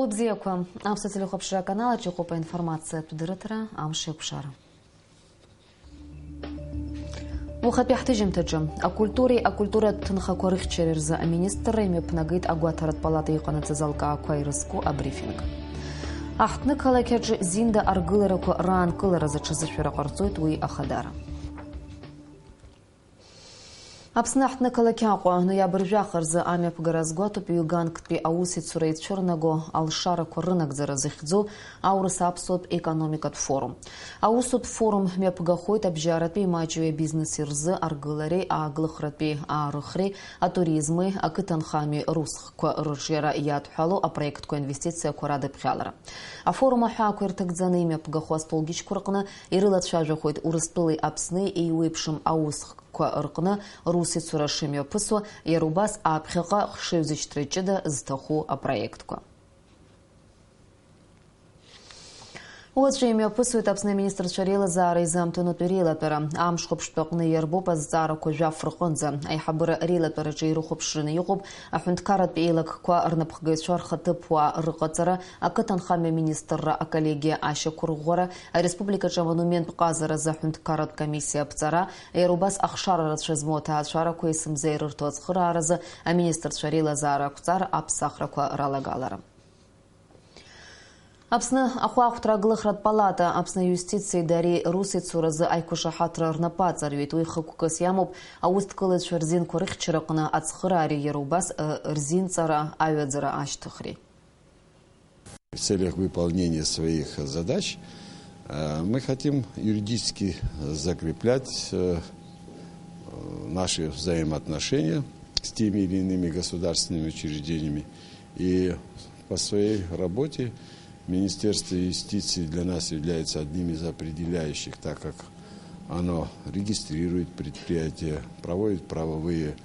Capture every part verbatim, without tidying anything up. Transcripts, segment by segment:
Бзиақәа, аԥсуа телехәаԥшра аканал аҿы иҟоуп аинформациатә дырраҭара, амш еиқәшара. Уахатәи ҳҭыжьымҭаҿы, акультуреи акультуратә ҭынхақәа рыхьчареи рзы аминистрра имҩаԥнагеит агәаҭаратә палата иҟанаҵаз алкаақәа ирызку абрифинг. Аҳҭнықалақь аҿы зинда аргыларақәа раанкыларазы ҽазышәара ҟарҵоит уи ахадара. Аԥсны аҳҭнықалақь Аҟәа ноиабр жәаха рзы амҩаԥгара азгәаҭоуп ҩганктәи аусеицура ицәырнаго алшарақәа рынагӡара зыхьӡу аурыс аԥсуатә економикатә форум. Аусутә форум мҩаԥгахоит абжьаратәи имаҷҩи абизнеси рзы аргылареи ааглыхратәи аарыхреи, атуризми, ақыҭанхамҩеи русхкқәа рырҿиара иадҳәалоу апроектқәа инвестициақәа радыԥхьалара. Афорум аҳәаақәа ирҭагӡаны имҩаԥгахо астолгьежьқәа рҟны ирылацәажәахоит Урыстәылеи Аԥсни еиуеиԥшым аусхк қәа рҟны русеицура шымҩаԥысуа, иара убас аԥхьаҟа хшыҩзышьҭра ҷыда зҭаху апроектқәа. Уаҵәы имҩаԥысуеит Аԥсны аминистрцәа реилазаара изы амтәынатәи реилатәара. Амш хәаԥштәы аҟны иарбоуп азҵаарақәа жәаф рҟынӡа. Аиҳабыра реилатәараҿы ирыхәаԥшраны иҟоуп аҳәынҭқарратә еилакқәа рнапхгаҩцәа рхаҭыԥуаа рыҟаҵара, ақыҭанхамҩа министрра аколлегиа ашьақәырӷәӷәара, ареспубликаҿы амонументә ҟазаразы аҳәынҭқарратә комиссиа аԥҵара, иара убас ахшара рацәа змоу аҭаацәарақәа есымза ирырҭо ацхырааразы аминистрцәа реилазаара ақәҵара аԥсахрақәа ралагалара. Аԥсны ахәаахәҭра аглыхратә палата Аԥсны аиустициеи дареи русеицуразы аиқәышаҳаҭра рнапы аҵарҩит. Уи хықәкыс иамоуп аусҭгылаҩцәа рзинқәа рыхьчараҟны ацхыраареи иара убас, ы, рзинҵара аҩаӡара ашьҭыхреи. В целях выполнения своих задач, э, мы хотим юридически закреплять, э, э, наши взаимоотношения с теми или иными государственными учреждениями. И по своей работе Министерство юстиции для нас является одним из определяющих, так как оно регистрирует предприятия, проводит правовые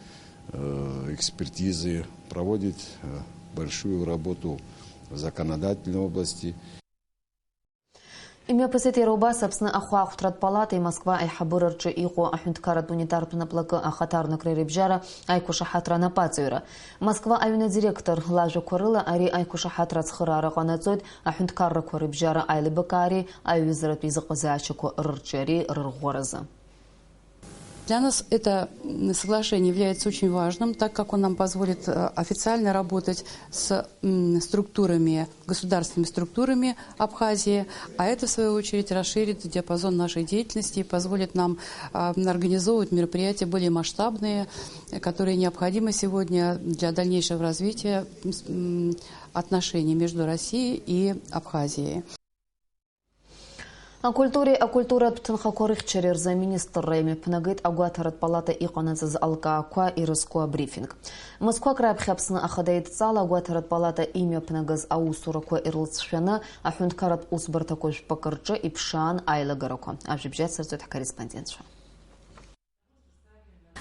э, экспертизы, проводит, э, большую работу в законодательной области. Имҩаԥысит иара убас Аԥсны ахәаахәҭратә палатеи Москва аиҳабыра рҿы иҟоу аҳәынҭқарратә унитартә наплакы ахаҭарнакреи рыбжьара аиқәышаҳаҭра анапаҵаҩра. Москва аҩны адиректор лажәақәа рыла ари аиқәышаҳаҭра ацхыраара ҟанаҵоит аҳәынҭқаррақәа рыбжьара аилибакаареи аиҩызаратә еизыҟазаашьақәа рырҿиареи рырӷәӷәаразы. Для нас это, м, соглашение является очень важным, так как он нам позволит, э, официально работать с, м, структурами, государственными структурами Абхазии, а это, в свою очередь, расширит диапазон нашей деятельности и позволит нам, а, организовывать мероприятия более масштабные, э, которые необходимы сегодня для дальнейшего развития, м, с-, м, отношений между Россией и Абхазией. Акультуреи акультуратә ҭынхақәа рыхьчареи рзы аминистрра имҩаԥнагеит агәаҭаратә палата иҟанаҵаз алкаақәа ирызку абрифинг. Мызқәак раԥхьа Аԥсны ахада идҵала агәаҭаратә палата имҩаԥнагаз аусурақәа ирылҵшәаны аҳәынҭқарратә усбарҭақәа жәпакы рҿы иԥшаан аилагарақәа. Ажәабжь ацырҵоит ҳкорреспондентцәа.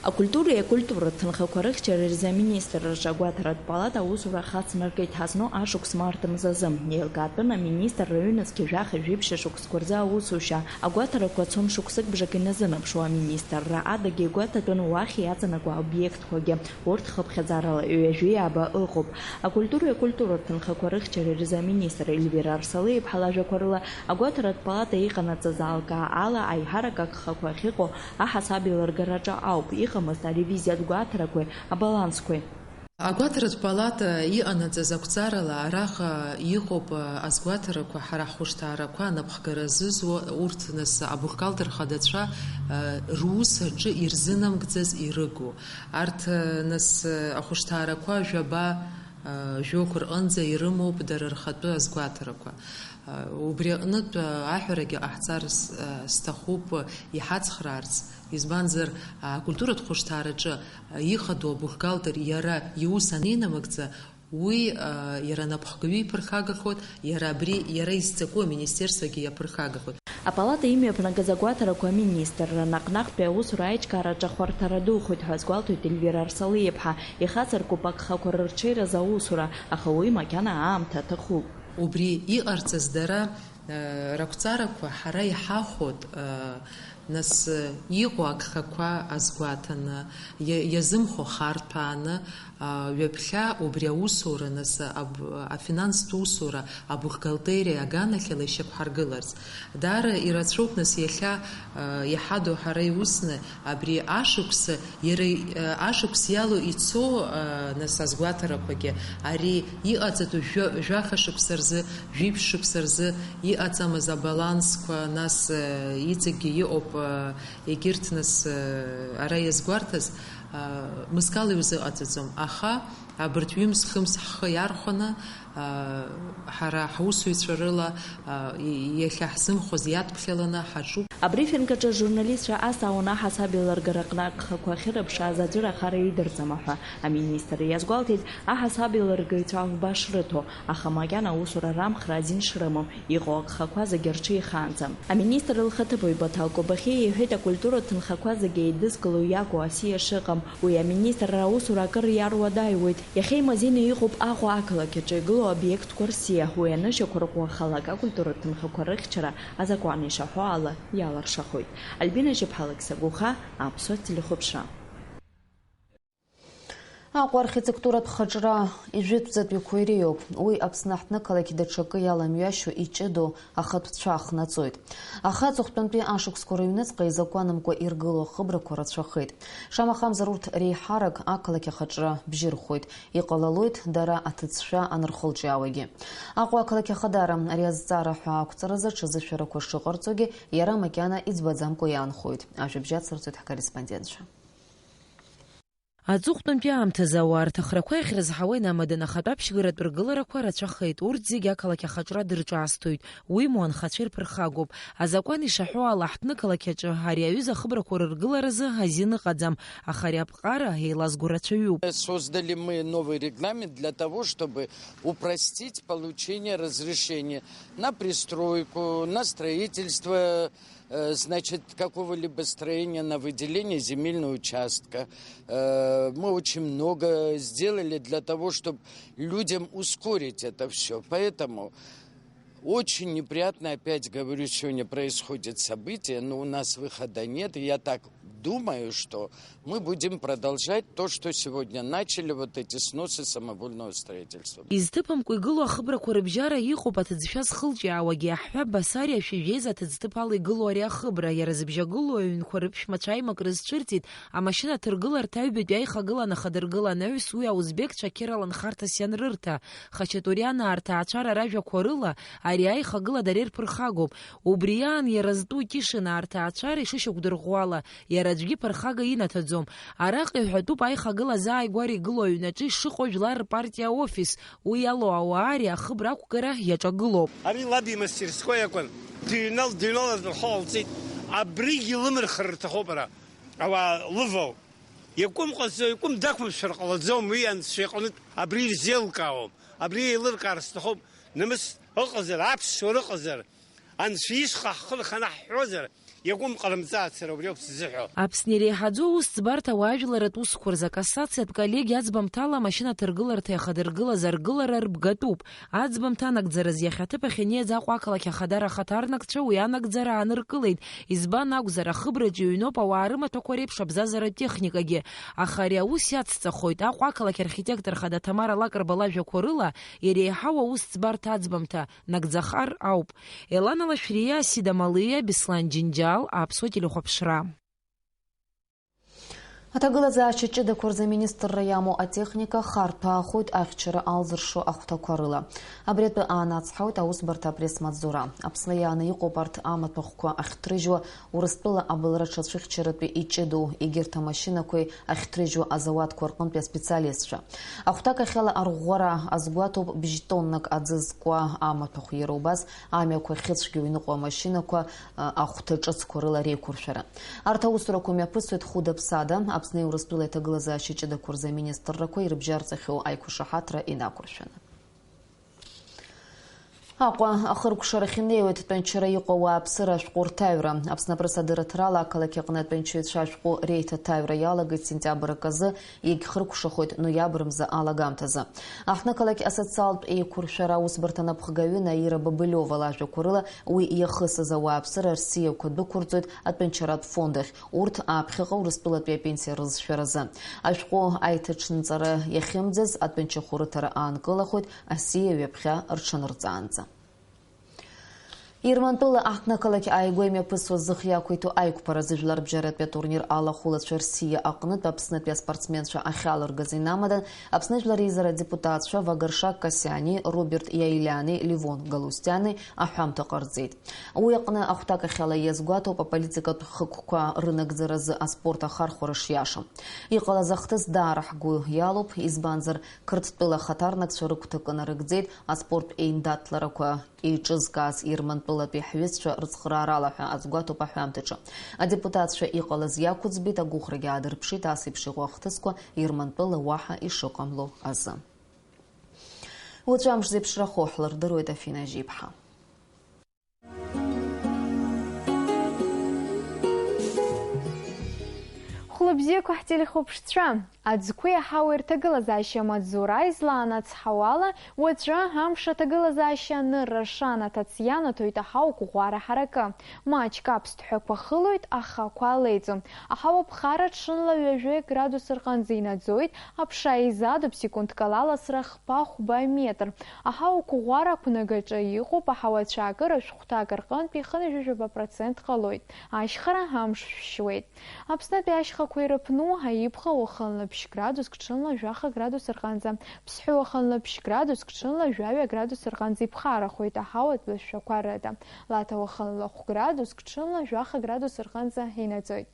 Акультуреи акультуратә ҭынхақәа рыхьчареи рзы аминистрраҿы агәаҭаратә палата аусура ахацнаркит ҳазну ашықәс март мзазы. Еилкаатәын аминистрра ҩнызқьи жәаха жәиԥшьа шықәсқәа рзы аусушьа. Агәаҭарақәа цон шықәсык бжак иназынаԥшуа, аминистрра адагьы игәаҭатәын уахь иаҵанакуа обиектқәагьы. Урҭ хыԥхьаӡарала ҩажәи ааба ыҟоуп. Акультуреи акультуратә ҭынхақәа рыхьчареи рзы аминистр Ельвира Арсалиаԥҳа лажәақәа рыла, агәаҭаратә палата иҟанаҵаз алкаа ала аиҳарак агхақәа ахьыҟоу аҳасаб еилыргараҿы ауп, иҟамызт аревизиатә гәаҭарақәеи абалансқәеи. Агәаҭаратә палата иҟанаҵаз ақәҵарала араҟа иҟоуп азгәаҭарақәа, ҳара ҳхәышҭаарақәа анапхгара зызуа, урҭ нас абухгалтер хадацәа, э, рус аҿы ирзынамгӡаз ирыгу. Арҭ, э, нас, э, ахәышҭаарақәа жәаба, э, жәохә рҟынӡа ирымоуп дара рхатәы азгәаҭарақәа. Убри аҟнытә аҳәарагьы ҟаҳҵар с-, сҭахуп, иҳацхраарц, избанзар, акультуратә хәышҭаараҿы ихадоу абухгалтер иара иус анинамыгӡа, уи, иара анапхгаҩы иԥырхагахоит, иара абри, иара изҵаку аминистерствогьы иаԥырхагахоит. Апалата имҩаԥнагаз агәаҭарақәа аминистрра наҟ-наҟтәи аусура аиҿкаараҿы ахәарҭара духоит ҳәа азгәалҭоит Ельвира Арсалиаԥҳа. Ихацыркуп агхақәа рырҽеиразы аусура, аха уи макьана аамҭа аҭахуп. Убри иҟарҵаз дара, э, рақәҵарақәа ҳара иҳахәоит, э, Нас, э, иҟоу агхақәа азгәаҭаны, иа-, иазымхо харҭәааны, а, ҩаԥхьа убри аусура, нас, аб-, афинанстә усура абухгалтериа аганахьала ишьақәҳаргыларц. Даара ирацәоуп, нас, иахьа, а, иҳадоу ҳара иусны абри ашықәс, иара, а, ашықәс иалоу ицо, а, нас, азгәаҭарақәагьы ари иҟаҵатәу жәа-, жәаха шықәса рзы, жәиԥшь шықәса рзы иҟаҵамыз абалансқәа, нас, э, иҵегьгьы иҟоуп, э, егьырҭ, нас, э, ара иазгәарҭаз, э, мызкала иузыҟаҵаӡом. Аха абырҭ ҩымз-хымз ҳхы иархәаны, э, ҳара ҳусуҩцәа рыла, э, и-, иахьа ҳзымхоз иадԥхьаланы ҳаҿуп. Абрифинг аҿы ажурналистцәа ас ауан аҳасаб еилыргара аҟны агхақәа ахьырыԥшааз аӡәыр ахара идырӡама ҳәа. Аминистр иазгәалҭеит, аҳасаб еилыргаҩцәа аӷба шрыҭо, аха макьана аусура рамхра азин шрымоу, иҟоу агхақәа зегьы рҽеихаанӡа. Аминистр лхаҭыԥуаҩ Баҭал Кобахьиа иҳәеит, акультуратә ҭынхақәа зегьы еидызкыло иагу асиа шыҟам. Уи аминистрра аусура акыр иаруадаҩуеит. Иахьа имазеины иҟоуп Аҟәа ақалақь аҿы игылоу аобиектқәа рсиа. Уи анышьақәырӷәӷәа, ахалак акультуратә ҭынхақәа рыхьчара азакәан ишаҳәо ала иалыршахоит. Альбина Жьаԥҳа, Алықьса Гәыха, Аԥсуа телехәаԥшра. Аҟәа архитектуратә хаҿра ижәытәӡатәиқәа иреиуоуп. Уи Аԥсны аҳҭнықалақь даҽакы иаламҩашьо иҷыдоу ахатә цәа ахнаҵоит. Аха аҵыхәтәантәи ашықәсқәа рыҩныҵҟа изакәанымкәа иргылоу ахыбрақәа рацәахеит. Шамахамзар, урҭ реиҳарак ақалақь ахаҿра бжьырхоит. Иҟалалоит дара аҭыӡшәа анырхылҿиаауагьы. Аҟәа ақалақь ахадара ари азҵаара ҳәа ақәҵаразы аҽазышәарақәа шыҟарҵогьы, иара макьана иӡбаӡамкәа иаанхоит. Ажәабжь ацырҵоит ҳкорреспондентцәа. Аҵыхәтәантәи аамҭазы ауаа рҭахрақәа иахьрызҳауа инамаданы ахатәы аԥшьгаратә ргыларақәа рацәахеит. Урҭ зегьы ақалақь ахаҿра дырҿаасҭоит. Уимоу, анхацәа ирԥырхагоуп. Азакәан ишаҳәо ала, аҳҭнықалақь аҿы ари аҩыза ахыбрақәа рыргыларазы азин ыҟаӡам, аха ари аԥҟара еилазго рацәаҩуп. Создали мы новый регламент для того, чтобы упростить получение разрешения на пристройку, на строительство, э, значит, какого-либо строения, на выделение земельного участка. Э, мы очень много сделали для того, чтобы людям ускорить это всё. Поэтому очень неприятно, опять говорю, сегодня происходит событие, но у нас выхода нет. И я так думаю, что мы будем продолжать то, что сегодня начали, вот эти сносы самовольного строительства. Изҭыԥамкәа игылоу ахыбрақәа рыбжьара иҟоуп аҭыӡшәа зхылҿиаауагьы. Иаҳҳәап, Басариа шәи жәеиза аҭыӡҭыԥ ала игылоу ари ахыбра. Иара зыбжьагылоу аҩнқәа рыԥшәмацәа аимакра зҽырҵеит, амашьынаҭыргыларҭа аҩбатәи аихагыла анахадыргыла анаҩс, уи аузбекцәа ақьырала нхарҭас ианрырҭа. Хачатурианаа рҭаацәара ражәақәа рыла, ари аихагыла дара ирԥырхагоуп. Убри аан иара зтәу Тишинаа рҭаацәара ишышьақәдырӷәӷәо ала, иара аӡәгьы ԥырхага инаҭаӡом. Араҟа иҳәатәуп аихагыла азааигәара игылоу аҩнаҿы ишыҟоу жәлар рпартиа аофис. Уи иалоу ауаа ари ахыбра ақәгара иаҿагылоуп. Ари лаб имастерской акәын. Дыҩнал, дыҩналаз рхы ҟалҵеит. Абригь илымырхыр рҭахуп ара. Ауаа лывоу. Иакәым ҟазҵо, иакәым дақәымшәар ҟалаӡом, уи анцәа иҟынтә абри ирзеилкаауам, абри еилыркаар сҭахуп, намыс ыҟазар, аԥсшәа рыҟазар, анцәа ишҟа ҳхы рханы ҳҳәозар, иакәым ҟарымҵааит сара убриоуп сзыҳәо. Аԥсны иреиҳаӡоу аусӡбарҭа ауаажәларратә усқәа рзы акассациатә коллегиа аӡбамҭала амашьынаҭыргыларҭа иахадыргылаз аргылара рбгатәуп. Аӡбамҭа анагӡараз иахьа аҭыԥ ахь инеиз Аҟәа ақалақь ахадара ахаҭарнакцәа уи анагӡара ааныркылеит. Избан акәзар, ахыбраҿы иҩноуп ауаа рымаҭәақәа реиԥш абзазаратә техникагьы. Аха ари аус иацҵахоит. Аҟәа ақалақь архитектор хада Ҭамара Лакрба лажәақәа рыла, иреиҳау аусӡбарҭа аӡбамҭа нагӡахар ауп. Елана Лашәриа, Асида Малиа, Беслан Џьынџьал, Аԥсуа телехәаԥшра. Аҭагылазаашьа ҷыдақәа рзы аминистрра иамоу атехника харҭәаахоит ахьчара алзыршо ахәҭақәа рыла. Абри атәы аанацҳауеит аусбарҭа апресс-маҵзура. Аԥсны иааны иҟоуп арҭ амаҭәахәқәа ахьҭрыжьуа, Урыстәыла абылра аҽацәыхьчаратәи иҷыдоу, егьырҭ амашьынақәеи ахьҭрыжьуа азауадқәа рҟынтәи аспециалистцәа. Ахәҭак ахьала арӷәӷәара азгәаҭоуп бжь тоннак аӡы зкуа амаҭәахә, иара убас амҩақәа ахьыцәгьоу иныҟәо амашьынақәа, ахәҭа ҿыцқәа рыла реиқәыршәара. Арҭ аусурақәа мҩаԥысуеит хәыда-ԥсада, Аԥсни Урыстәылеи аҭагылазаашьа ҷыдақәа рзы аминистррақәа ирыбжьарҵахьоу аиқәшаҳаҭра инақәыршәаны. Аҟәа ахыркәшарахь инеиуеит тәанчара иҟоу ауааԥсыра ашәҟәы рҭаҩра. Аԥсны апресс адырраҭарала ақалақь аҟны атәанчаҩцәа ашәҟәы реиҭаҭаҩра иалагеит сентиабр аказы, иагьхыркәшахоит ноиабр мза алагамҭазы. Аҳҭнықалақь асоциалтә еиқәыршәара аусбарҭа анапхгаҩы Наира Бабылиова лажәақәа рыла, уи иахысыз ауааԥсыра рсиақәа дәықәырҵоит атәанчаратә фонд ахь, урҭ ааԥхьаҟа Урыстәылатәи апенсиа рызшәаразы. Ашәҟәы аиҭаҽынҵара иахьымӡаз, атәанчахә рыҭара аанкылахоит асиа ҩаԥхьа рҽанырҵаанӡа. Ермантәыла аҳҭнықалақь ааигәа имҩаԥысуа зых иақәиҭу аиқәԥаразы жәларбжьаратәи атурнир алахәылацәа рсиа аҟнытә Аԥснытәи аспортсменцәа ахьалыргаз инамадан, Аԥсны Жәлар Реизара адепутатцәа Вагаршак Касиани, Роберт Иаилиани, Левон Галустиани аҳәамҭа ҟарҵеит. Уи аҟны ахәҭакахьала иазгәаҭоуп аполитикатә хықәкқәа рынагӡаразы аспорт ахархәара шиашам. Иҟалаз ахҭыс даара ҳгәы иалоуп, избанзар, Қырҭтәыла ахаҭарнакцәа рыгәҭакы нарыгӡеит аспорттә еиндаҭларақәа еиҿызкааз Ермантәылатәи ҳҩызцәа рыцхраарала ҳәа азгәаҭоуп аҳәамҭаҿы. Адепутатцәа иҟалаз иақәӡбеит, агәыӷрагьы аадырԥшит, ас еиԥш иҟоу ахҭысқәа Ермантәыла уаҳа ишыҟамло азы. Уаҵәы амш зеиԥшрахо ҳлырдыруеит, Афина Жьиԥҳа. Хәлыбзиақәа ҳтелехәаԥшцәа, аӡқәеи аҳауеи рҭагылазаашьа амаҵзура излаанацҳауала, уаҵәы амш аҭагылазаашьа анырра шанаҭац ианаҭоит аҳауа қәыӷәӷәара ҳаракы. Маҷк аԥсҭҳәақәа хылоит, ахақәа алеиӡом. Аҳауа ԥхара ҽынла ҩажәи градус рҟынӡа инаӡоит, аԥша еизадоуп секундк ала аласра хԥа-хәба метр. Аҳауа қәыӷәӷәара ақәнагаҿы иҟоуп, аҳауа цәаакыра шәҟәҭак рҟынтә ихынҩажәижәаба процент ҟалоит. Ашьхара амш шәшьуеит. Аԥснытәи ашьхақәа ирыԥну, Аибӷа уахынла ԥшь градуск, ҽынла жәаха градус рҟынӡа, Ԥсҳәы уахынла ԥшь градуск, ҽынла жәаҩа градус рҟынӡа иԥхарахоит аҳауатә лашәақәа рыда. Лаҭа уахынла хә градуск, ҽынла жәаха градус рҟынӡа инаӡоит.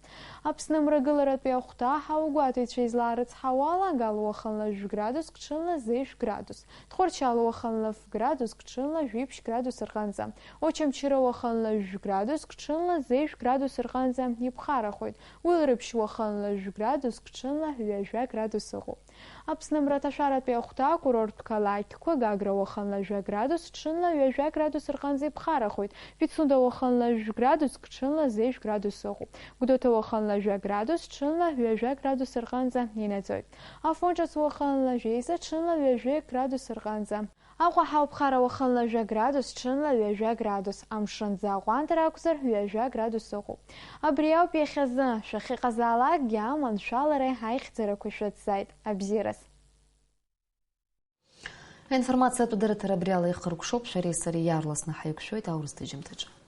Аԥсны мрагыларатәи ахәҭа аҳауагәаҭаҩцәа излаарыцҳауала, Гал уахынла жәградуск, ҽынла зежә градус, Тҟәарчал уахынла ф градуск, ҽынла жәиԥшь градус рҟынӡа, Очамчыра уахынла жәградуск, ҽынла зежә градус рҟынӡа иԥхарахоит, Уилрыԥшь уахынла жәградуск, ҽынла ҩажәа градус ыҟоуп. Аԥсны мраҭашәаратәи ахәҭа акурорттә қалақьқәа, Гагра уахынла жәа градус, ҽынла ҩажәа градус рҟынӡа иԥхарахоит, Пицунда уахынла жәградуск, ҽынла зежә градус ыҟоуп. Гәдоуҭа уахынла жәа градус, ҽынла ҩажәа градус рҟынӡа инаӡоит. Афон ҿыц уахынла жәеиза, ҽынла ҩажәа градус рҟынӡа. Аҟәа ҳауԥхара уахынла жәа градус, ҽынла ҩажәа градус. Амшын ӡы аҟәандара акәзар, ҩажәа градус ыҟоуп. Абри ауп иахьазы. Шәахьыҟазаалакгьы аманшәалареи аихьӡарақәеи шәацзааит. Абзиараз. Аинформациатә дырраҭара абри ала ихыркәшоуп, шәареи сареи иаарласны ҳаиқәшәоит аурыс ҭыжьымҭаҿы.